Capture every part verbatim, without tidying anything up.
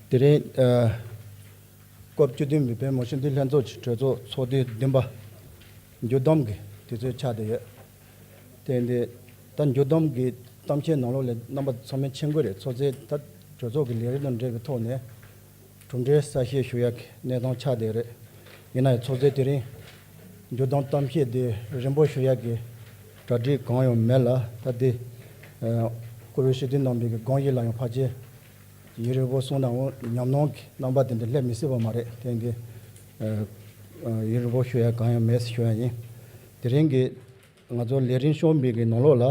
དེ་རིང་ཨ་སྐབས་བཅུ་བདུན་པའི་བོད་མི་མང་སྤྱི་འཐུས་ལྷན་ཚོགས་ཀྱི་གྲོས་ཚོགས་ཚོགས་དུས་བདུན་པ་མཇུག་བསྡོམས་ཀྱི་དུས་ཚོད་ཆགས་བསྡད་ཡོད། དེ་འདི་ད་མཇུག་བསྡོམས་ཀྱི་གཏམ་བཤད་ནང་ལོགས་ལ་རྣམ་པ་ཚང་མས་མཁྱེན་གྱི་རེད། ཚོགས་གཙོས་ད་གྲོས་ཚོགས་ཀྱི་ལས་རིམ་དང་འབྲེལ་བའི་ཐོག་ནས་གྲུབ་འབྲས་གསལ་བཤད་ཞུ་ཡག་གི་གནས་སྟངས་ཆགས་བསྡད་རེད། ཡིན་ན་ཡང་ཚོགས་གཙོས་དེ་རིང་མཇུག་བསྡོམས་གཏམ་བཤད་དེ་རིམ་པ་ཞུ་ཡག་གི་གྲ་སྒྲིག་གང་ཡང་མེད་ལ། ད་དེ་ཨ་བཀུར་འོས་སྤྱི་འཐུས་རྣམ་པའི་གི་དགོངས་གཞི་ལ་ཡང་ཕལ་ཆེར་ཡུན་རིང་པོ་སོང་ནའང་ཉམས་མྱོང་གི་རྣམ་པ་དེ་འདྲ་སླེབས་མི་སྲིད་པ་མ་རེད། དེ་འདི་ཨ་ཨ་ཡུན་རིང་པོ་ཞུ་ཡག་གང་ཡང་མེད་ཞུ་ཡག་ཡིན། དེ་རིང་གི་ང་ཚོ་ལས་རིམ་ཤོག་བུའི་གི་ནང་ལོགས་ལ་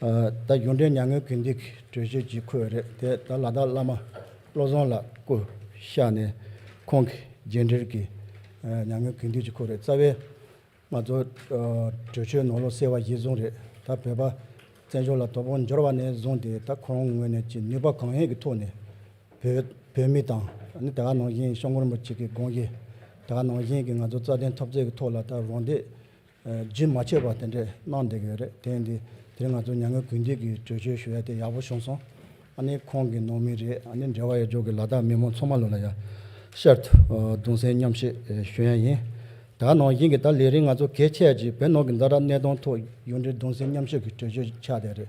ཨ་ད་གཞུང་འབྲེལ་མྱ་ངན་གུས་འདུད་ཀྱི་གྲོས་ཆོད་ཅིག་འཁོད་ཡོད་རེད། དེ་ད་ལ་དྭགས་བླ་མ་བློ་བཟང་ལགས་སྐུ་གཤེགས་ནས་ཁོང་གི་རྗེས་འབྲེལ་གྱི་ཨ་མྱ་ངན་གུས་འདུད་ཅིག་འཁོད་རེད། རྩ་བའི་ང་ཚོ་ཨ་གྲོས་ཆོད་ནང་ལོགས་གསལ་བ་གཞིར་བཟུང་རེད། ད་བོད་པ་བཙན་བྱོལ་ལ་དོ་དགོང་འབྱོར་བ་ནས་བཟུང་སྟེ་ད་ཁོ་རང་ངོས་ནས་ཀྱི་ནུས་པ་གང་ཡོད་ཀྱི་ཐོག་ནས་བོད་བོད་མི་དང་ཨ་ནི་དེ་ག་ནང་བཞིན་སྐྱབས་མགོན་རིན་པོ་ཆེ་གི་དགོངས་གཞི། དེ་ག་ནང་བཞིན་གྱི་ང་ཚོ་རྩ་དོན་འཐབ་རྩོད་ཀྱི་ཐོག་ལ་ད་རོགས་འདེགས་ཨ་རྒྱུན་མ་ཆད་པ་དེ་འདྲས་གནང་བསྡད་ཀྱི་ཡོད་རེད། དེ་ཡིན་དུས་དེ་རིང་ང་ཚོ་མྱ་ངན་གུས་འདུད་ཀྱི་གྲོས་ཆོད་ཞུ་ཡ་དེ་ཡག་པོ་བྱུང་སོང་། ཨ་ནི་ཁོང་གི་ནང་མི་རེད། ཨ་ནི་འབྲེལ་བ་ཡོད་ཕྱོགས་ཀྱི་ལ་དྭགས་མི་མང་ཚང་མ་ལོ་ལ་ཡ་ཤར་དུ་ཨ་གདུང་སེམས་མཉམ་བསྐྱེད་ཨ་ཞུ་ཡ་ཡིན། དེ་ག་ནང་བཞིན་གྱི་ད་ལས་རིམ་ང་ཚོ་གལ་ཆེ་ཡ་ཅིག་བོད་ནང་གི་ཛ་དྲག་གནས་སྟངས་ཐོག་གཞུང་འབྲེལ་གདུང་སེམས་མཉམ་བསྐྱེད་ཀྱི་གྲོས་ཆོད་ཆགས་བསྡད་རེད།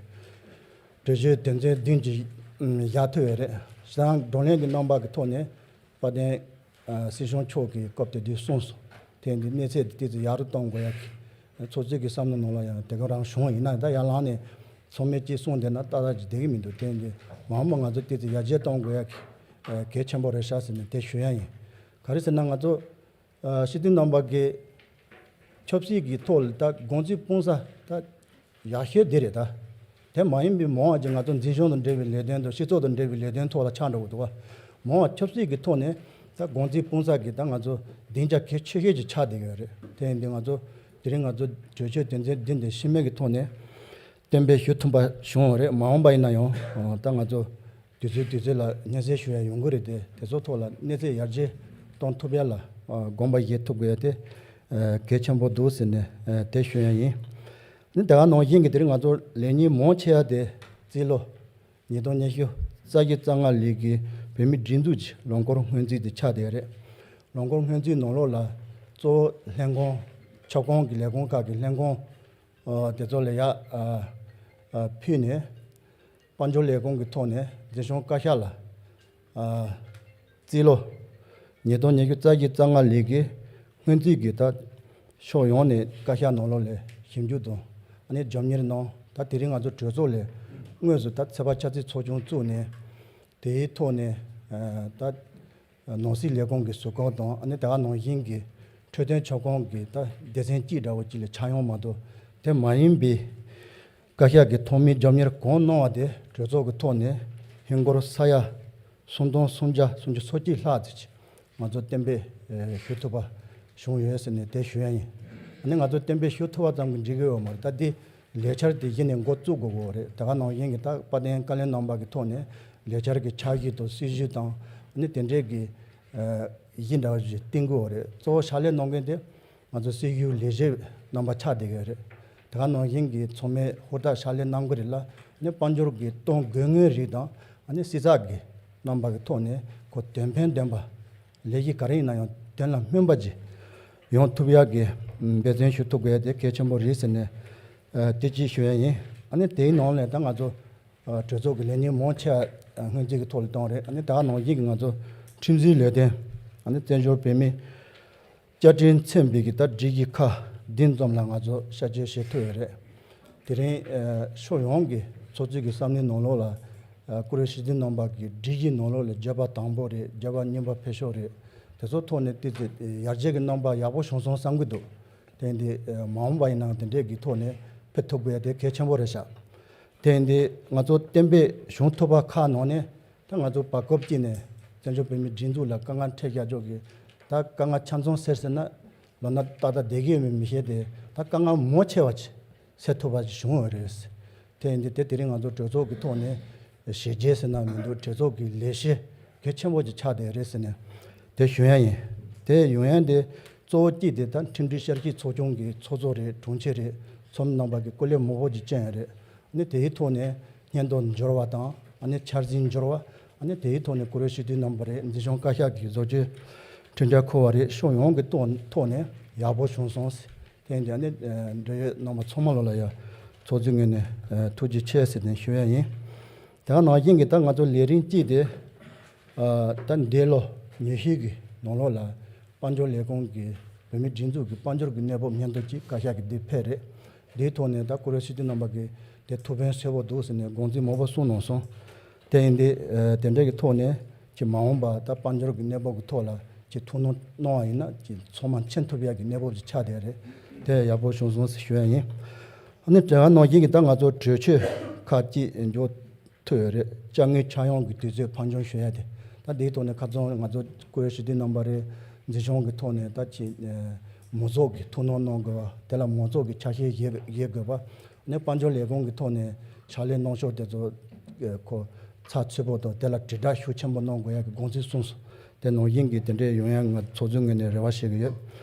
གྲོས་ཆོད་དོན་ཚན་བདུན་གྱི་ཨ་བཞག་ཐུབ་ཡོད་རེད། ཞེ་དྲག་བགྲོ་གླེང་གི་རྣམ་པ་གི་ཐོག་ནས་དཔལ་ལྡན་ཨ་སྲིད་སྐྱོང་མཆོག་གིས་སྐབས་དེ་དུས་གསུངས་སོང་། དེ་འདི་གནས་ཚད་དེ་ཏོག་ཙམ་ཡག་རུ་གཏོང་དགོས་ཡ་གི་ཚོགས་གཙོ་གི་བསམ་བློ་ནང་ལ་ཡང་དེ་ག་རང་བྱུང་བ་ཡིན་ན། ད་ཡར་ལངས་ནས་ཚང་མས་ཅིག་གསུངས་བསྡད་ན་ཏག་ཏག་ཅིག་བསྡད་ཀྱི་མི་འདུག་དེ་འདི་མ་འོངས་པ་ང་ཚོ་ཏོག་ཙམ་ཡར་རྒྱས་གཏོང་དགོས་ཡ་གི་ཨ་གལ་ཆེན་པོ་རེད་ཤག་ཟེར་ནས་དེ་ཞུ་ཡ་ཡིན། ག་རེ་ཟེར་ན་ང་ཚོ་ཨ་སྤྱི་འཐུས་རྣམ་པ་གི་ཆབ་སྲིད་ཀྱི་ཐོག་ལ་ད་དགོངས་ཚུལ་སྤུངས་ས་ད་ཡག་ཤོས་འདི་རེད། ད་དེ་མ་ཡིན་པའི་མང་བ་ཅིག་ང་ཚོ་འཛིན་སྐྱོང་དང་འབྲེལ་བའི་ལས་དོན་དང་སྤྱི་ཚོགས་དང་འབྲེལ་བའི་ལས་དོན་ཐོག་ལ་ཆགས་འགྲོ་གི་འདུག་བ། མང་བ་ཆབ་སྲིད་ཀྱི་ཐོག་ནས་ད་དགོངས་ཚུལ་སྤུངས་ས་གི་ད་ང་ཚོ་སྡིངས་ཆ་གལ་ཆེ་ཤོས་ཅིག་ཆགས་བསྡད་ཡོད་རེད། དེ་ཡིན་དུས་ང་ཚོ་དེ་རིང་ང་ཚོ་གྲོས་ཆོད་དོན་ཚན་བདུན་དེ་ཕྱི་མིག་གི་ཐོག་ནས་གཏན་འབེབས་ཞུ་ཐུབ་པ་བྱུང་བ་རེད། མ་འོངས་པ་ཡིན་ན་ཡང་ད་ང་ཚོ་དུས་ཚོད་དུས་ཚོད་ལ་སྙན་སེང་ཞུ་ཡ་ཡོང་གི་རེད་དེ། དེ་ཚོ་ཐོག་ལ་གནས་ཚད་ཡར་རྒྱས་གཏོང་ཐུབ་ཡ་ལ་ཨ་དགོངས་པ་བཞེས་ཐུབ་དགོས་ཡ་དེ་ཨ་གལ་ཆེན་པོ་འདུག་ཟེར་ནས་ཨ་དེ་ཞུ་ཡ་ཡིན། ནི་དེ་ག་ནང་བཞིན་གྱི་དེ་རིང་ང་ཚོ་ལས་ཉིན་མང་ཆེ་བ་དེ་རྩིས་ལོ་ཉིས་སྟོང་ཉི་ཤུ་རྩ་བཞི་རྩ་ལྔ་ལོའི་གི་བོད་མིའི་སྒྲིག་འཛུགས་ཀྱི་ལོ་འཁོར་སྔོན་རྩིས་དེ་ཆགས་བསྡད་ཡོད་རེད། ལོ་འཁོར་སྔོན་རྩིས་ནང་ལོགས་ལ་གཙོ་བོ་ལྷན་ཁང་ཁྱབ་ཁོངས་ཀྱི་ལས་ཁུངས་ཁག་གི་ལྷན་ཁང་ཨ་དེ་ཚོ་ལ་ཡ་ཨ་ཨ་ཕུལ་ནས་དཔལ་འབྱོར་ལས་ཁུངས་ཀྱི་ཐོག་ནས་འཛིན་སྐྱོང་བཀའ་ཤག་ལ་ཨ་རྩིས་ལོ་ཉིས་སྟོང་ཉི་ཤུ་རྩ་བཞི་རྩ་ལྔ་ལོའི་གི་སྔོན་རྩིས་ཀྱི་ད་ཕྱོགས་ཡོངས་ནས་བཀའ་ཤག་ནང་ལོགས་ལ་ཞིབ་འཇུག་དང་ཨ་ནི་རྒྱབ་གཉེར་གནང་། ད་དེ་རིང་ང་ཚོ་གྲོས་ཚོགས་ལ་དངོས་སུ་ད་ཚོད་དཔག་འཆར་རྩིས་ཚོགས་ཆུང་བཙུགས་ནས་དེའི་ཐོག་ནས་ཨ་ད་ནང་སྲིད་ལས་ཁུངས་ཀྱི་ཟུར་བཀག་དང་ཨ་ནི་དེ་ག་ནང་བཞིན་གྱི་འཕྲོད་བསྟེན་ཁྱབ་ཁོངས་ཀྱི་ད་སྡེ་ཚན་གཅིག་འདྲ་བོ་གཅིག་ལས་ཆགས་ཡོང་མ་གཏོགས། དེ་མ་ཡིན་པའི་བཀའ་ཤག་གི་ཐོག་མའི་རྒྱབ་གཉེར་གང་གནང་བ་དེ་གྲོས་ཚོགས་ཀྱི་ཐོག་ནས་ཧིན་སྒོར་ས་ཡ་སུམ་སྟོང་སུམ་བརྒྱ་སུམ་ཅུ་སོ་གཅིག་ལྷག་ཙམ་ཅིག་ང་ཚོ་གཏན་འབེབས་ཨེ་ཞུ་ཐུབ་པ་བྱུང་ཡོད་ཟེར་ནས་དེ་ཞུ་ཡ་ཡིན། ཨ་ནི་ང་ཚོ་གཏན་འབེབས་ཞུ་ཐུབ་པ་ཙམ་གྱིས་འགྲིག་གི་ཡོད་མ་རེད། ད་འདི་ལས་འཆར་དེ་གཞི་ནས་འགོ་བཙུགས་དགོས་ཀྱི་ཡོད་རེད། དེ་ག་ནང་བཞིན་གྱི་ད་དཔལ་ལྡན་བཀའ་བློན་རྣམ་པ་གི་ཐོག་ནས་ལས་འཆར་གྱི་འཆར་གཞི་དང་སྲིད་ཇུས་དང་ཨ་ནི་དེ་འདྲའི་གི་ཨ་གཞི་འདྲ་བ་ཞིག་བཏིང་དགོས་ཀྱི་ཡོད་རེད། གཙོ་བོ་ཕྱག་ལས་གནང་མཁན་དེ་ང་ཚོ་སྲིད་ཇུས་ལས་བྱེད་རྣམ་པ་ཆགས་བསྡད་ཀྱི་ཡོད་རེད། དེ་ག་ནང་བཞིན་གྱི་ཚང་མས་ཧུར་ཐག་ཕྱག་ལས་གནང་གི་རེད་ལ། ཨ་ནི་དཔལ་འབྱོར་གྱི་གཏོང་དགོས་ངེས་རིགས་དང་ཨ་ནི་སྲིད་ཚགས་ཀྱི་རྣམ་པ་གི་ཐོག་ནས་ཁོ་དོན་ཕན་ལྡན་པ། ལས་གཞི་ག་རེ་ཡིན་ན་ཡང་དོན་ལ་སྨིན་པ་ཅིག་ཡོང་ཐུབ་ཡག་གི་འབད་བརྩོན་ཞུ་ཐུབ་དགོས་ཡ་དེ་གལ་ཆེན་པོ་རེད་ཟེར་ནས་ཨ་དེ་གཅིག་ཞུ་ཡ་ཡིན། ཨ་ནི་དེའི་ནང་ནས་ད་ང་ཚོ་ཨ་གྲོས་ཚོགས་ཀྱི་ལས་ཉིན་མང་ཆེ་བ་སྔོན་རྩིས་ཀྱི་ཐོག་ལ་བཏང་རེད། ཨ་ནི་ད་ག་ནང་བཞིན་གྱི་ང་ཚོ་ཁྲིམས་འཛིན་ལས་དོན་ཨ་ནི་བཙན་བྱོལ་བོད་མིའི་བཅའ་ཁྲིམས་མཚོན་པའི་གི་ད་སྒྲིག་གཞི་ཁག་བདུན་ཙམ་ལ་ང་ཚོ་བསྐྱར་བཅོས་བྱེད་ཐུབ་ཡོད་རེད། དེ་རིང་ཨ་ཕྱོགས་ཡོངས་ཀྱི་ཚོགས་གཙོས་ཀྱི་བསམ་བློའི་ནང་ལོགས་ལ་ཨ་བཀུར་འོས་སྤྱི་འཐུས་རྣམ་པ་གི་སྒྲིག་གཞིའི་ནང་ལོགས་ལ་བརྗོད་པ་དང་པོ་རེད། བརྗོད་པ་གཉིས་པ་འཕེལ་ཕྱོགས་རེད། དེ་ཚོ་ཐོག་ནས་ཏོག་ཙམ་ཡར་རྒྱས་ཀྱི་རྣམ་པ་ཡག་པོ་བྱུང་སོང་བསམ་གྱི་འདུག་དེ་འདི་ཨ་མ་འོངས་པ་ཡིན་ནའང་དེ་འདྲས་ཀྱི་ཐོག་ནས་ཕེབས་ཐུབ་དགོས་ཡ་དེ་གལ་ཆེན་པོ་རེད་ཤག་དེ་འདི་ང་ཚོ་གཏན་འབེབས་བྱུང་ཐུབ་པ་ཁག་ནང་ནས་ད་ང་ཚོ་བར་སྐབས་ཀྱི་ནས་བཙན་བྱོལ་བོད་མིའི་སྒྲིག་འཛུགས་ལ་དཀའ་ངལ་འཕྲད་བཞག་ཕྱོགས་ཀྱི་ད་དཀའ་ངལ་ཆ་ཚང་སེལ་ཟེར་ན་ལོ་ན་ཏག་ཏག་བསྡད་ཀྱི་ཡོད་མེད་མི་ཤེས་ཏེ། ད་དཀའ་ངལ་མང་ཆེ་བ་ཅིག་སེལ་ཐུབ་པ་ཅིག་བྱུང་ཡོད་རེད། དེ་ཡིན་དུས་དེ་དེ་རིང་ང་ཚོ་གྲོས་ཚོགས་ཀྱི་ཐོག་ནས་ཞལ་བརྒྱད་ཟེར་ན་མི་འདུག་གྲོས་ཚོགས་ཀྱི་ལས་གཞི་གལ་ཆེན་པོ་ཅིག་ཆགས་བསྡད་རེད་ཟེར་ནས་དེ་ཞུ་ཡ་ཡིན། དེ་ཡོང་ཡ་དེ་གཙོ་བོ་གཅིག་དེ་ད་ཁྲིམས་སྒྲིག་བསྐྱར་ཞིབ་ཚོགས་ཆུང་གི་ཚོགས་གཙོ་རེད། དྲུང་ཆེ་རེད། ཚོགས་མི་རྣམ་པ་གི་སྐུ་ལས་མང་པོ་ཅིག་བསྐྱོན་ཡ་རེད། ཨ་ནི་དེའི་ཐོག་ནས་སྙན་ཐོ་འབྱོར་བ་དང་ཨ་ནི་འཆར་ཟིན་འབྱོར་བ་ ཨ་ནི་དེའི་ཐོག་ནས་སྐུ་རེ་ཞུ་དུས་གནང་བ་རེད། འཛིན་སྐྱོང་བཀའ་ཤག་གིས་བཟོ་བཅོས་འཕྲིན་བཅར་འཁོར་བ་རེད། ཕྱོགས་ཡོངས་ཀྱི་ཐོག་ཐོག་ནས་ཡག་པོ་བྱུང་སོང་། དེ་ཡིན་དུས་ཨ་ནི་འབྲེལ་ཡོད་རྣམ་པ་ཚང་མ་ལོ་ལ་ཡ་ཚོགས་གཙོའི་ངོས་ནས་ཐུགས་རྗེ་ཆེ་ཟེར་ནས་ཞུ་ཡ་ཡིན། དེ་ག་ནང་བཞིན་གྱི་ད་ང་ཚོ་ལས་རིམ་གཅིག་དེ་ད་འདས་ལོ་ཉི་ཤུ་གི་ནང་ལོགས་ལ་དཔལ་འབྱོར་ལས་ཁུངས་ཀྱི་བོད་མིའི་སྒྲིག་འཛུགས་ཀྱི་དཔལ་འབྱོར་གྱི་གནས་བབ་སྙན་ཐོ་གཅིག་བཀའ་ཤག་གིས་འདི་ཕེབས་རེད། འདིའི་ཐོག་ནས་ད་སྐུ་རེ་ཞུ་དུས་རྣམ་པ་གིས་དེ་ཐུགས་ཕན་གསོས་པོ་འདུག་ཟེར་ནས་དགོངས་ཚུལ་མང་པོ་གསུངས་གནང་སོང་། དེ་ཡིན་དུས་དེ་འདྲའི་གི་ཐོག་ནས་ཀྱི་མ་འོངས་པ་ད་དཔལ་འབྱོར་གྱི་གནས་བབ་ཀྱི་ཐོག་ལ་ཀྱི་ཐུགས་སྣང་གནང་བ་ཡིན་ན་ཀྱི་ཚང་མ་མཁྱེན་ཐུབ་ཡག་གི་གནས་བབ་ཅིག་ཆགས་བསྡད་རེད། དེ་ཡག་པོ་བྱུང་སོང་ཟེར་ཞུ་ཡ་ཡིན། ཨ་ནི་དེ་ག་ནང་བཞིན་གྱི་ད་ང་ཚོ་གྲོས་ཆོད་ཁག་ཅིག་འཇོག་ཐུབ་ཡོད་རེད། དཔྱ་དངུལ་ཆག་ཡང་གི་དུས་ཚོད་ཕར་འགྱངས་ཞུ་ཡ་དེ། ད་འདིའི་ཐོག་ནས་ཁ་རྩང་ང་ཚོ་སྐུ་ཞབས་ཞུ་དུས་རྣམ་པ་རེད། འཛིན་སྐྱོང་གི་ཐོག་ནས་ད་ཅི་མང་ཚོགས་ཀྱི་ཐུགས་སྣང་གནང་དགོས་པ་དེ་ལ་མང་ཚོགས་ཀྱི་ཆ་ཤས་བཞེས་བཞེས་དགོས་པ། ནས་དཔལ་འབྱོར་ལས་ཁུངས་ཀྱི་ཐོག་ནས་ཕྱག་ལས་གནང་ཕྱོགས་དེ་ཚོ་ཁོ་ཚགས་ཚུད་པོ་དང་དེ་ལ་དྲིལ་བསྒྲགས་ཤུགས་ཆེན་པོ་གནང་དགོས་ཡ་གི་དགོངས་ཚུལ་གསུངས་སོང་། དེ་ནང་བཞིན་གྱི་དེ་འདྲའི་ཡོང་ཡ་ང་ཚོགས་གཙོའི་ངོས་ནས་རེ་བ་བྱེད་ཀྱི་ཡོད།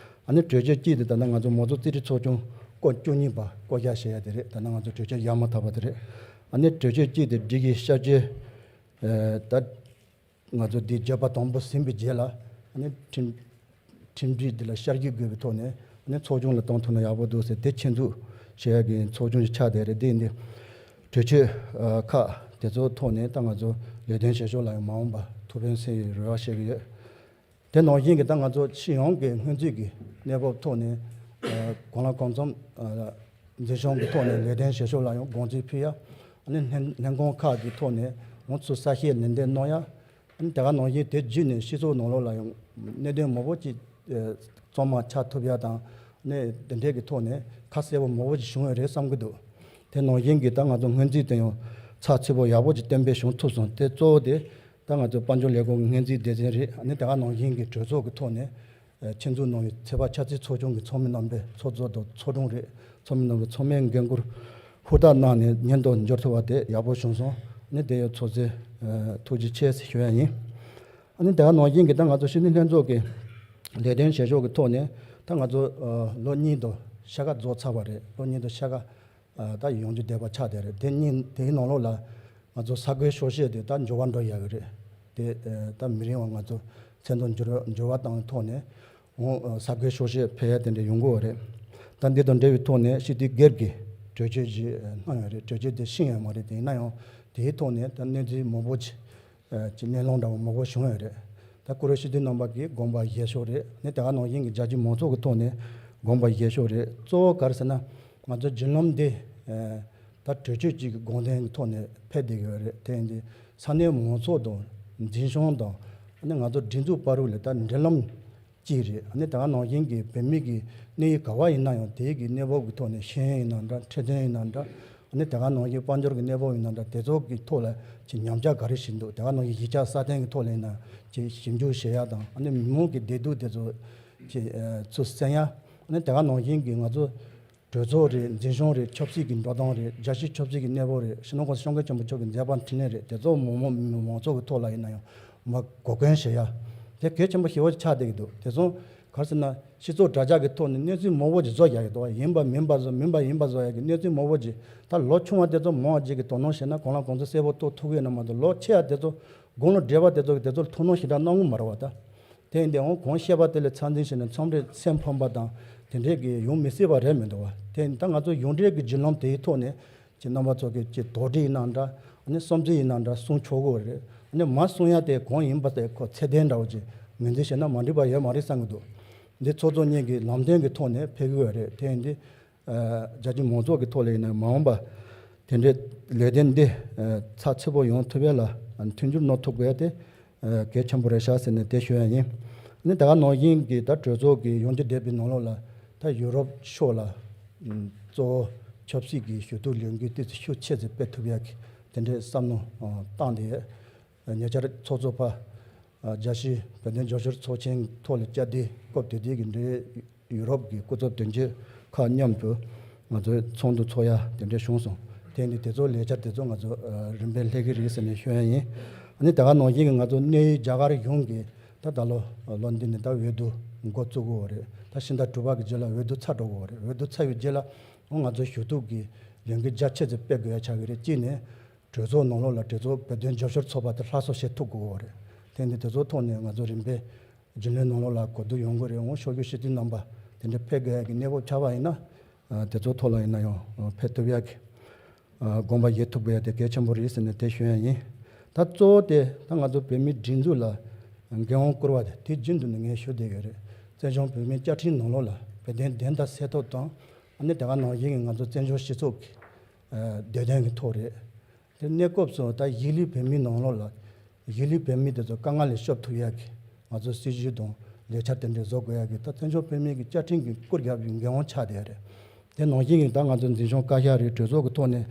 ཨ་ནི་གྲོས་ཆོད་གཅིག་དེ་ད་ལྟ་ང་ཚོ་མང་གཙོ་རྩིས་ཁྲའི་ཚོགས་ཆུང་སྐོར་བཅུ་གཉིས་པ་བསྐོ་བཞག་བྱེད་ཡ་དེ་རེད། ད་ལྟ་ང་ཚོ་གྲོས་ཆོད་ཡར་མར་བཏབ་པ་དེ་རེད། ཨ་ནི་གྲོས་ཆོད་གཅིག་དེ་སྒྲིག་གཞི་བསྐྱར་བཅོས་ད་ང་ཚོ་འདི་བརྗོད་པ་དང་པོ་ཟིན་པའི་རྗེས་ལ་ཨ་ནི་ཁྲིམས་ཁྲིམས་སྒྲིག་འདི་ལ་བསྐྱར་བཅོས་དགོས་པའི་ཐོག་ནས་ཨ་ནི་ཚོགས་ཆུང་ལ་གཏོང་ཐུབ་ན་ཡག་པོ་འདུག་ཟེར་དེ་ཆེད་འཛུགས་བྱེད་ཡ་གི་ཚོགས་ཆུང་ཞིག་ཆགས་བསྡད་རེད། འདི་འདི་གྲོས་ཆོད་ཁག་དེ་ཚོའི་ཐོག་ནས་ད་ང་ཚོ་ལས་དོན་བྱེད་ཕྱོགས་ལ་ཡང་མ་འོངས་པ་ཐུགས་ཕན་གསོས་ཡོད་རེ་བ་བྱེད་ཀྱི་ཡོད། དེ་ནང་བཞིན་གྱི་ད་ང་ཚོ་སྤྱི་ཡོངས་ཀྱི་སྔོན་རྩིས་ཀྱི་གནས་བབ་ཐོག་ནས་གང་ལ་གང་འཚམ་འཛིན་སྐྱོང་གི་ཐོག་ནས་ལས་དོན་བྱེད་ཕྱོགས་ལ་ཡང་དགོངས་ཚུལ་ཕུལ་ཡ། ཨ་ནི་ལྷན་ལྷན་ཁང་ཁག་གི་ཐོག་ནས་ང་ཚོ་གསལ་བཤད་ནན་ཏན་གནང་ཡ། ཨ་ནི་དེ་ག་ནང་བཞིན་དེ་བརྒྱུད་ནས་སྤྱི་ཚོགས་ནང་ལོགས་ལ་ཡང་གནད་དོན་མང་པོ་ཅིག་གཙང་མ་ཆགས་ཐུབ་ཡ་དང་ཨ་ནི་དེ་འདྲས་ཀྱི་ཐོག་ནས་ཁ་གསལ་པོ་མང་པོ་ཅིག་བྱུང་ཡོད་རེད་བསམ་གྱི་འདུག་དེ་ནང་བཞིན་གྱི་ད་ང་ཚོ་སྔོན་རྩིས་དེ་ཡང་ཚགས་ཚུད་པོ་ཡག་པོ་ཅིག་གཏན་འབེབས་བྱུང་ཐུབ་སོང་། དེ་གཙོ་བོ་དེ་ད་ང་ཚོ་དཔལ་འབྱོར་ལས་ཁུངས་ཀྱི་སྔོན་རྩིས་སྡེ་ཚན་རེད། ཨ་ནི་དེ་ག་ནང་བཞིན་གྱི་གྲོས་ཚོགས་ཀྱི་ཐོག་ནས་ཆེད་འཛུགས་གནང་བའི་ཚོད་དཔག་འཆར་རྩིས་ཚོགས་ཆུང་གི་ཚོགས་མི་རྣམ་པས་ཚོགས་གཙོ་དང་ཚོགས་དྲུང་རེད། ཚོགས་མི་རྣམ་པས་ཚང་མས་འགན་འཁུར་ཧུར་ཐག་གནང་ནས་སྙན་ཐོ་འབྱོར་ཐུབ་པ་དེ་ཡག་པོ་བྱུང་སོང་། ཨ་ནི་དེ་ཡང་ཚོགས་གཙོས་ཐུགས་རྗེ་ཆེ་ཞུ་ཡ་ཡིན། ཨ་ནི་དེ་ག་ནང་བཞིན་གྱི་ད་ང་ཚོ་སྤྱི་འཐུས་ལྷན་ཚོགས་ཀྱི་ལས་དོན་བྱེད་ཕྱོགས་ཀྱི་ཐོག་ནས་ད་ང་ཚོ་ལོ་གཉིས་དང་ཕྱེད་ཀ་རྫོགས་ཚར་བ་རེད། ལོ་གཉིས་དང་ཕྱེད་ཀ་ད་ཡོང་རྒྱུ་བསྡད་པ་ཆགས་བསྡད་རེད། དེ་གཉིས་དེའི་ནང་ལོགས་ལ་ང་ཚོ་ས་ཁུལ་ཤོག་ཤེས་དེ་ད་འགྱུར་བ་འགྲོ་ཡག་གི་རེད། དེ་ད་མི་རིང་བ་ང་ཚོ་མཚན་ཐོ་འགྱུར་འགྱུར་བ་བཏང་བའི་ཐོག་ནས་འོང་ས་ཁུལ་ཤོག་ཤེས་ཕེབས་ཡ་དེ་འདྲ་ཡོང་གི་ཡོད་རེད། ད་འདི་དང་འབྲེལ་བའི་ཐོག་ནས་སྤྱི་འཐུས་སྒེར་གྱི་གྲོས་ཆོད་ཅིག་གནང་ཡོད་རེད། གྲོས་ཆོད་དེ་ཤེས་ཡོད་མ་རེད། དེ་ཡིན་ན་ཡང་དེའི་ཐོག་ནས་ད་གནས་ཚུལ་མང་པོ་ཅིག་ཅིག་གླེང་སློང་འདྲ་བོ་མང་པོ་བྱུང་ཡོད་རེད། ད་སྐུ་རེ་ཞུ་དུས་རྣམ་པ་གིས་དགོངས་པ་བཞེས་ཕྱོགས་རེད། ནི་དེ་ག་ནང་བཞིན་གྱི་རྒྱ་ཆེའི་མང་ཚོགས་ཀྱི་ཐོག་ནས་དགོངས་པ་བཞེས་ཕྱོགས་རེད། གཙོ་བོ་ག་རེ་ཟེར་ན་ང་ཚོ་བརྒྱུད་ལམ་འདི་ད་གྲོས་ཆོད་ཅིག་གི་དགོངས་དོན་གྱི་ཐོག་ནས་ཕེབས་བསྡད་ཀྱི་ཡོད་རེད། དེ་ཡིན་དུས་ས་གནས་མང་ཚོགས་དང་འཛིན་སྐྱོང་དང་ནི་ང་ཚོ་སྒྲིག་འཛུགས་བར་ལ་ད་འབྲེལ་ལམ་གཅིག་རེད། ཨ་ནི་ད་ག་ནང་བཞིན་གྱི་བོད་མི་གི་གནས་ཡུལ་ག་བ་ཡིན་ན་ཡང་དེའི་གི་གནས་བབ་ཀྱི་ཐོག་ནས་ཤེས་ཡོན་ཡིན་ན་འདྲ། འཕྲོད་བསྟེན་ཡིན་ན་འདྲ། ཨ་ནི་ད་ག་ནང་བཞིན་དཔལ་འབྱོར་གྱི་གནས་བབ་ཡིན་ན་འདྲ། དེ་ཚོ་གི་ཐོག་ལ་ཅིག་ཉམས་ཆག་ག་རེ་ཞིག་འདུག་ད་ག་ནང་བཞིན་གཞིས་ཆགས་སྲ་བརྟན་གྱི་ཐོག་ལ་ཡིན་ན་ཅིག་ཞིབ་འཇུག་བྱེད་ཡ་དང་། ཨ་ནི་མི་མང་གི་བདེ་སྡུག་དེ་ཚོ་ཅིག་ཚུར་གསན་ཡ། ཨ་ནི་ད་ག་ནང་བཞིན་གྱི་ང་ཚོ་གྲོས་ཚོགས་རེད། འཛིན་སྐྱོང་རེད། ཆབ་སྲིད་ཀྱི་འགྲོ་སྟངས་རེད། རྒྱལ་སྤྱིའི་ཆབ་སྲིད་ཀྱི་གནས་བབ་རེད། སྤྱི་ནོར་གོང་ས་སྐྱབས་མགོན་ཆེན་པོ་མཆོག་གི་མཛད་པ་འཕྲིན་ལས་རེད། དེ་ཚོ་མང་མང་མང་ཚོགས་ཀྱི་ཐོག་ལ་ཡིན་ན་ཡང་མ་གོ་སྐོན་བྱེད་ཡ་དེ་གལ་ཆེན་པོ་ཞེ་པོ་ཅིག་ཆགས་བསྡད་ཀྱི་འདུག་དེ་ཚོ་ག་རེ་ཟེར་ན་སྤྱི་ཚོགས་དྲ་རྒྱ་གི་ཐོག་ནས་གནས་ཚུལ་མང་པོ་ཅིག་བཟོ་རྒྱག་གི་འདུག་ཡིན་པ་མིན་པ་བཟོ་མིན་པ་ཡིན་པ་བཟོ་ཡ་གི་གནས་ཚུལ་མང་པོ་ཅིག་ད་ལོ་ཆུང་བ་དེ་ཚོ་མང་བ་ཅིག་གིས་དོ་སྣང་བྱས་ན་གང་ལ་གང་འཚམ་གསལ་པོ་རྟོགས་ཐུབ་ཀྱི་ཡོད་ན་མ་གཏོགས་ལོ་ཆེ་བ་དེ་ཚོ་དགུང་ལོ་བགྲེས་པ་དེ་ཚོ་གིས་དེ་ཚོར་དོ་སྣང་ཞེ་དྲག་གནང་གི་མ་རེད་བ། ད་དེ་ཡིན་དུས་འོང་གང་བཤད་པ་དེ་ལ་ཚད་འཛིན་བྱས་ནས་མཚམས་རེ་སེམས་ཕམ་པ་དང་དེ་འདྲས་ཀྱི་ཡོང་མི་སྲིད་པ་རེད་མི་འདུག་བ། དེ་ཡིན་ད་ང་ཚོ་ཡོངས་འབྲེལ་གྱི་བརྒྱུད་ལམ་དེའི་ཐོག་ནས་ཀྱི་རྣམ་པ་ཚོ་གི་ཀྱི་དོགས་འདྲི་ཡིན་ན་འདྲ། ཨ་ནི་བསམ་ཚུལ་ཡིན་ན་འདྲ་གསུང་ཆོག་གི་རེད། ཨ་ནི་མ་གསུང་ཡ་དེ་གང་ཡིན་པ་དེ་ཁོ་ཚད་ལྡན་འདྲ་བོ་ཅིག་ངོས་འཛིན་བྱས་ན་མ་འགྲིག་པ་ཡོད་མ་རེད་བསམ་གི་འདུག་འདི་ཚོགས་གཙོ་གཉིས་ཀྱི་ལམ་སྟོན་གྱི་ཐོག་ནས་ཕེབས་གི་ཡོད་རེད། དེ་ཡིན་དུས་རྒྱ་ཆེའི་མང་ཚོགས་ཀྱི་ཐོག་ལ་ཡིན་ན་མ་འོངས་པ་དེ་འདྲའི་ལས་དོན་འདི་ཚགས་ཚུད་པོ་ཡོང་ཐུབ་ཡ་ལ་མཐུན་འགྱུར་གནང་ཐུབ་དགོས་ཡ་དེ་གལ་ཆེན་པོ་རེད་ཤག་ཟེར་ནས་དེ་ཞུ་ཡ་ཡིན། ཨ་ནི་ད་ག་ནང་བཞིན་གྱི་ད་གྲོས་ཚོགས་ཀྱི་ཡོང་རྒྱུ་བསྡད་པའི་ནང་ལོགས་ལ་ད་ཡུ་རོབ་ཕྱོགས་ལ་གཙོ་བོ་ཆབ་སྲིད་ཀྱི་ཞུ་གཏུག་ལས་འགུལ་ཏོག་ཙམ་ཤུགས་ཆེ་ཙམ་སྤེལ་ཐུབ་ཡ་གི་དེ་འདྲའི་བསམ་བློ་བཏང་སྟེ་ཉེ་ཆར་ཚོགས་གཙོ་ཕ་རྒྱལ་སྤྱིའི་བོད་དོན་རྒྱབ་སྐྱོར་ཚོགས་ཆེན་ཐོག་ལ་བཅར་དུས་སྐབས་དེ་དུས་ཀྱི་འབྲེལ་ཡོད་ཡུ་རོབ་ཀྱི་སྐུ་ཚབ་དོན་གཅོད་ཁག་མཉམ་དུ་ང་ཚོའི་ཚོགས་འདུ་ཚོགས་ཡ་དེ་འདྲ་བྱུང་སོང་། དེ་ཡིན་དུས་དེ་ཚོ་ལས་འཆར་དེ་ཚོ་ང་ཚོ་རིམ་པས་སླེབས་ཀྱི་རེད་ཟེར་ནས་ཞུ་ཡ་ཡིན། ཨ་ནི་ད་ག་ནང་བཞིན་གྱི་ང་ཚོ་གནས་ཡུལ་རྒྱ་གར་གཞུང་གིས་ད་ད་ལོ་ལོ་འདི་ནས་ད་འོས་བསྡུ་འགོ་བཙུགས་ཀྱི་ཡོད་རེད། ད་ཕྱི་ཟླ་དྲུག་པ་གི་རྗེས་ལ་འོས་བསྡུ་ཚར་འགྲོ་གི་ཡོད་རེད། འོས་བསྡུ་ཚར་བའི་རྗེས་ལ་ང་ཚོ་ཞུ་གཏུག་གི་ལས་འགུལ་རྒྱ་ཆེ་ཙམ་སྤེལ་དགོས་ཡ་ཆགས་ཀྱི་རེད། གཅིག་ནས། གྲོས་ཚོགས་ནང་ལོགས་ལ་གྲོས་ཚོགས་བོད་དོན་རྒྱབ་སྐྱོར་ཚོགས་པ་དེ་སླར་གསོ་བྱེད་ཐུབ་དགོས་ཀྱི་ཡོད་རེད། དེ་འདི་དེ་ཚོའི་ཐོག་ནས་ང་ཚོ་རིམ་པས་རྒྱུན་ལས་ནང་ལོགས་ལ་གོ་བསྡུར་ཡོང་གི་རེད། འོང་ཕྱོགས་བསྐྱོད་སྤྱི་འཐུས་རྣམ་པ་དེ་འདྲ་ཕེབས་དགོས་ཡ་གི་གནས་བབ་ཆགས་པ་ཡིན་ན། ཨ། དེ་ཚོའི་ཐོག་ལ་ཡིན་ན་ཡང་ཕེབས་ཐུབ་ཡ་གི་ཨ། དགོངས་པ་བཞེས་ཐུབ་དགོས་ཡ་དེ་གལ་ཆེན་པོ་རེད་ཟེར་ནས་དེ་ཞུ་ཡ་ཡིན། ད་གཙོ་བོ་དེ་ད་ང་ཚོ་བོད་མིའི་སྒྲིག་འཛུགས་ལ་འགན་དབང་བསྐུར་བ་དེ་དེ་རྒྱུན་དུ་ནས་ངས་ཞུ་བསྡད་ཡོད་རེད། བཙན་བྱོལ་བོད་མིའི་བཅའ་ཁྲིམས་ནང་ལོགས་ལ་བོད་དོན་བདེན་མཐའ་གསལ་ཐབས་དང་། ཨ་ནི་དེ་ག་ནང་བཞིན་གྱི་ང་ཚོ་བཙན་བྱོལ་སྤྱི་ཚོགས་ཀྱི་ཨ། བདེ་དོན་གྱི་ཐོག་རེད། དེ་གནས་སྐབས་སུ་ད་གཞིས་ལུས་བོད་མིའི་ནང་ལོགས་ལ་གཞིས་ལུས་བོད་མི་དེ་ཚོ་དཀའ་ངལ་ལས་སྐྱོབ་ཐུབ་ཡ་གི་ང་ཚོ་སྲིད་ཇུས་དང་ལས་འཆར་དེ་འདྲ་བཟོ་དགོས་ཡ་གི་ད་བཙན་བྱོལ་བོད་མིའི་གི་བཅའ་ཁྲིམས་ཀྱི་བསྐུར་རྒྱབ་ཀྱི་འགན་དབང་ཆགས་བསྡད་ཡ་རེད། དེ་ནང་བཞིན་གྱི་ད་ང་ཚོ་འཛིན་སྐྱོང་བཀའ་ཤག་རེད། གྲོས་ཚོགས་ཀྱི་ཐོག་ནས་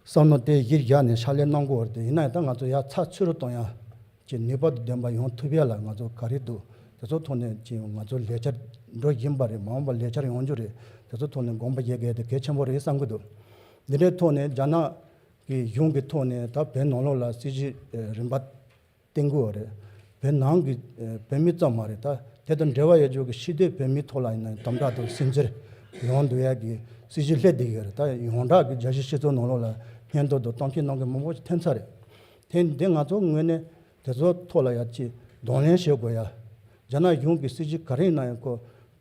བསམ་བློ་དེ་གཞིར་བཞག་ནས་ཕྱག་ལས་གནང་དགོས་པ་རེད། དེ་ཡིན་ན་ཡང་ད་ང་ཚོ་ཡར་ཚགས་ཚུད་རུ་གཏོང་ཡ་གི་ནུས་པ་དང་ལྡན་པ་ཡོང་ཐུབ་ཡ་ལ་ང་ཚོ་ག་རེ་འདུག་དེ་ཚོ་ཐོག་ནས་ཅིག་ང་ཚོ་ལས་འཆར་འགྲོ་བཞིན་པ་རེད། མ་འོངས་པ་ལས་འཆར་ཡོང་རྒྱུ་རེད། དེ་ཚོ་ཐོག་ནས་དགོངས་པ་བཞེས་དགོས་དེ་གལ་ཆེན་པོ་རེད་བསམ་གྱི་འདུག་འདི་འདྲའི་ཐོག་ནས་རྒྱ་ནག་གི་གཞུང་གི་ཐོག་ནས་ད་བོད་ནང་ལོགས་ལ་སྲིད་ཇུས་རིམ་པ་བཏིང་གི་ཡོད་རེད། བོད་ནང་གི་བོད་མི་ཙམ་མ་རེད། ད་དེ་དང་འབྲེལ་བ་ཡོད་རྒྱུ་གི་ཕྱི་སྡོད་བོད་མིའི་ཐོག་ལ་ཡིན་ན་དམ་དྲག་དང་སུན་གཙེར་ཡོང་འདུག་ཡ་གི་སྲིད་ཇུས་སླེབས་བསྡད་ཡོད་རེད། ད་ཡོངས་གྲགས་ཀྱི་རྒྱལ་སྤྱིའི་སྤྱི་ཚོགས་ནང་ལོགས་ལ་སྙན་ཐོ་དང་གཏམ་བཤད་གནང་མཁན་མང་པོ་ཞིག་ཐོན་ཚར་རེད། དེ་འདི་ང་ཚོ་ངོས་ནས་དེ་ཚོ་ཐོག་ལ་ཡ་ཅིག་གདོང་ལེན་བྱེད་དགོས་ཡ། རྒྱ་ནག་གཞུང་གི་སྲིད་ཇུས་ག་རེ་ཡིན་ན་ཡང་ཁོ་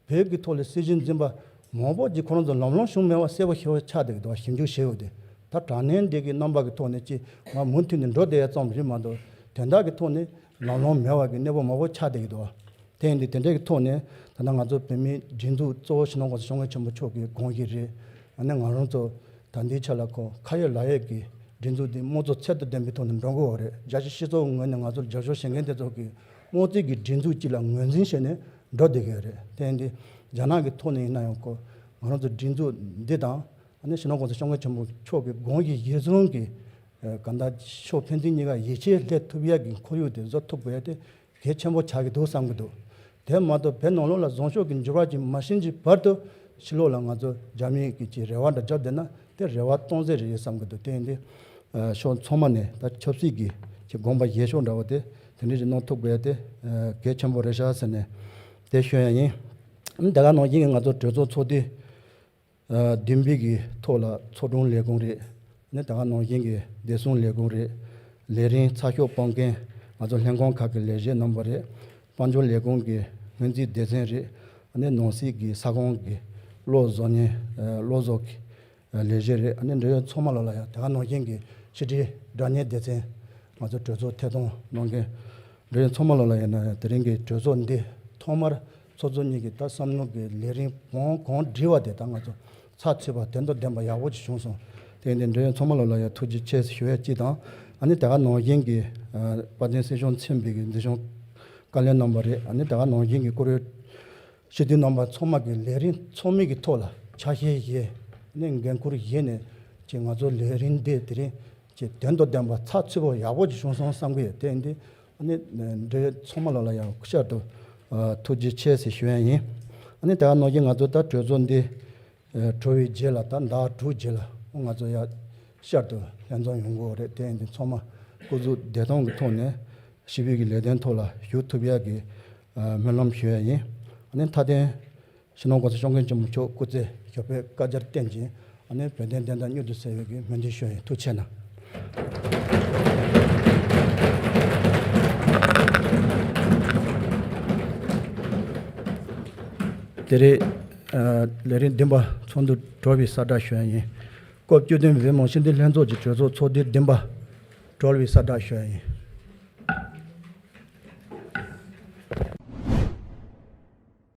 བོད་ཀྱི་ཐོག་ལ་སྲིད་ཇུས་འཛིན་པ་མང་པོ་ཅིག་ཁོ་རང་ཚོ་ལམ་ལྷོང་བྱུང་མེད་པ་གསལ་པོ་ཞེ་པོ་ཆགས་བསྡད་ཀྱི་འདུག་བ། ཞིབ་འཇུག་བྱས་ཡོད་དེ། ད་དྲ་བརྙན་འདི་གི་རྣམ་པ་གི་ཐོག་ནས་ཅིག་ང་མུ་མཐུད་ནས་འགྲོ་བསྡད་ཡ་ཙམ་རེད་མ་གཏོགས་དོན་དག་གི་ཐོག་ནས་ལམ་ལྷོང་མེད་པ་གི་གནས་བབ་མང་པོ་ཆགས་བསྡད་ཀྱི་འདུག་བ། དེ་ཡིན་དུས་དེ་འདྲའི་གི་ཐོག་ནས་ད་ལྟ་ང་ཚོ་བོད་མིའི་སྒྲིག་འཛུགས་གཙོ་བོ་སྤྱི་ནོར་༸གོང་ས་༸སྐྱབས་མགོན་ཆེན་པོ་མཆོག་གི་དགོངས་གཞི་རེད། ཨ་ནི་ང་རང་ཚོ་ད་ལྟའི་ཆ་ལ་ཁོ་ཁ་ཡོད་ལག་ཡོད་ཀྱི་སྒྲིག་འཛུགས་འདི་དམངས་གཙོ་ཚད་དང་ལྡན་པའི་ཐོག་ནས་འགྲོ་དགོས་པ་རེད། རྒྱལ་སྤྱིའི་སྤྱི་ཚོགས་ངོས་ནས་ང་ཚོར་རྒྱབ་སྐྱོར་བྱེད་མཁན་དེ་ཚོ་གི་དམངས་གཙོའི་གི་སྒྲིག་འཛུགས་གཅིག་ལ་ངོས་འཛིན་བྱས་ནས་འགྲོ་བསྡད་ཀྱི་ཡོད་རེད། དེ་ཡིན་དུས་རྒྱ་ནག་གི་ཐོག་ནས་ཡིན་ན་ཡང་ཁོ་ང་རང་ཚོ་སྒྲིག་འཛུགས་འདི་དང་ཨ་ནི་སྤྱི་ནོར་༸གོང་ས་༸སྐྱབས་མགོན་ཆེན་པོ་མཆོག་གི་དགོངས་གཞི་གཞིར་བཟུང་གི་ཨ་གང་ལྟར་ཕྱོགས་ཕན་ཚུན་གཉིས་ཀ་ཡིད་ཆེས་སླེབས་ཐུབ་ཡ་གི་ཁོར་ཡུག་དེ་བཟོ་ཐུབ་དགོས་ཡ་དེ་གལ་ཆེན་པོ་ཆགས་ཀྱི་འདུག་བསམ་གྱི་འདུག་དེ་མ་གཏོགས་བོད་ནང་ལོགས་ལ་བཟང་ཕྱོགས་ཀྱི་འགྱུར་བ་ཅིག་མ་ཕྱིན་གྱི་བར་དུ་ཕྱི་ལོགས་ལ་ང་ཚོ་རྒྱ་མི་གི་ཅིག་རེ་བ་འདྲ་བརྒྱབ་བསྡད་ན་དེ་རེ་བ་སྟོང་ཟད་རེད་བསམ་གྱི་འདུག་དེ་ཡིན་དུས་ཨ་ཕྱོགས་ཚང་མ་ནས་ད་ཆབ་སྲིད་ཀྱི་ཅིག་དགོངས་པ་བཞེས་ཕྱོགས་འདྲ་བ་དེ་དེ་འདྲ་ཞིག་གནང་ཐུབ་དགོས་ཡ་དེ་ཨ་གལ་ཆེན་པོ་རེད་ཤག་ཟེར་ནས་དེ་ཞུ་ཡ་ཡིན། ཨ་ནི་དེ་ག་ནང་བཞིན་གྱི་ང་ཚོ་གྲོས་ཚོགས་ཚོགས་དུས་ཨ་བདུན་པའི་གི་ཐོག་ལ་ཚོགས་དྲུང་ལས་ཁུངས་རེད། ཨ་ནི་དེ་ག་ནང་བཞིན་གྱི་བདེ་སྲུང་ལས་ཁུངས་རེད། ལས་རིམ་ཚགས་ཤོག་སྤང་མཁན་ང་ཚོ་ལྷན་ཁང་ཁག་གི་ལས་བྱེད་རྣམ་པ་རེད། དཔལ་འབྱོར་ལས་ཁུངས་ཀྱི་སྔོན་རྩིས་སྡེ་ཚན་རེད། ཨ་ནི་ནང་སྲིད་ཀྱི་ས་ཁོངས་ཀྱི་གློག་བཟོ་མཁན་ཨ་གློག་བཟོ་གི་ལས་བྱེད་རེད། ཨ་ནི་འབྲེལ་ཡོད་ཚང་མ་ལོགས་ལ་ཡང་དེ་ག་ནང་བཞིན་གྱི་ཕྱི་དྲིལ་སྒྲ་བརྙན་སྡེ་ཚན་ང་ཚོ་གྲོས་ཚོགས་ཐད་གཏོང་གནང་མཁན་འབྲེལ་ཡོད་ཚང་མ་ལོགས་ལ་ཡིན་ན་ཡང་དེ་རིང་གི་གྲོས་ཚོགས་འདི་ཐོག་མར་ཚོགས་གཙོ་གཉིས་ཀྱིས་ད་བསམ་བློ་གི་ལས་རིམ་གང་གང་བསྒྲིགས་པ་དེ་ད་ང་ཚོ་ཚགས་ཚུད་པ་དོན་དང་ལྡན་པ་ཡག་པོ་ཅིག་བྱུང་སོང་། དེ་ཡིན་དུས་འབྲེལ་ཡོད་ཚང་མ་ལོགས་ལ་ཡང་ཐུགས་རྗེ་ཆེ་ཞུ་ཡ་གཅིག་དང་། ཨ་ནི་དེ་ག་ནང་བཞིན་གྱི་ཨ་དཔལ་ལྡན་སྲིད་སྐྱོང་མཚན་པའི་གི་འཛིན་སྐྱོང་བཀའ་བློན་རྣམ་པ་རེད། ཨ་ནི་དེ་ག་ནང་བཞིན་གྱི་བཀུར་འོས་སྤྱི་འཐུས་རྣམ་པ་ཚང་མ་གི་ལས་རིམ་ཚང་མའི་གི་ཐོག་ལ་ཆ་ཤས་བཞེས་ནས་འགན་འཁུར་བཞེས་ནས་ཅིག་ང་ཚོ་ལས་རིམ་འདི་དེ་རིང་ཅིག་དོན་དང་ལྡན་པ་ཚགས་ཚུད་པོ་ཡག་པོ་ཅིག་བྱུང་སོང་བསམ་གི་ཡོད། དེ་ཡིན་དུས་ཨ་ནི་འབྲེལ་ཡོད་ཚང་མ་ལོགས་ལ་ཡང་བསྐྱར་དུ་ཨ་ཐུགས་རྗེ་ཆེ་ཟེར་ཞུ་ཡ་ཡིན། ཨ་ནི་དེ་ག་ནང་བཞིན་ང་ཚོ་ད་གྲོས་ཚོགས་འདི་ཨ་གྲོལ་བའི་རྗེས་ལ་ད་ཟླ་དྲུག་རྗེས་ལ་ང་ཚོ་ཡང་བསྐྱར་དུ་ལྷན་འཛོམས་ཡོང་དགོས་རེད། དེ་ཡིན་དུས་ཚང་མ་སྐུ་གཟུགས་བདེ་ཐང་གི་ཐོག་ནས་ཞི་བའི་གི་ལས་དོན་ཐོག་ལ་ཞུགས་ཐུབ་ཡ་གི་ཨ་སྨོན་ལམ་ཞུ་ཡ་ཡིན། ཨ་ནི་མཐའ་དོན་སྤྱི་ནོར་༸གོང་ས་༸སྐྱབས་མགོན་ཆེན་པོ་མཆོག་སྐུ་ཚེ་ཞབས་པད་བསྐལ་བརྒྱར་བརྟན་ཅིང་། ཨ་ནི་བོད་དོན་བདེན་མཐའ་མྱུར་དུ་གསལ་བའི་གི་སྨོན་འདུན་ཞུ་ཡ་ཡིན། ཐུགས་རྗེ་གནང་། དེ་རིང་ཨ་ལས་རིམ་བདུན་པ་ཚོགས་འདུ་གྲོལ་བའི་གསལ་བསྒྲགས་ཞུ་ཡ་ཡིན། སྐབས་བཅུ་བདུན་བོད་མི་མང་སྤྱི་འཐུས་ལྷན་ཚོགས་ཀྱི་གྲོས་ཚོགས་ཚོགས་དུས་བདུན་པ་གྲོལ་བའི་གསལ་བསྒྲགས་ཞུ་ཡ་ཡིན།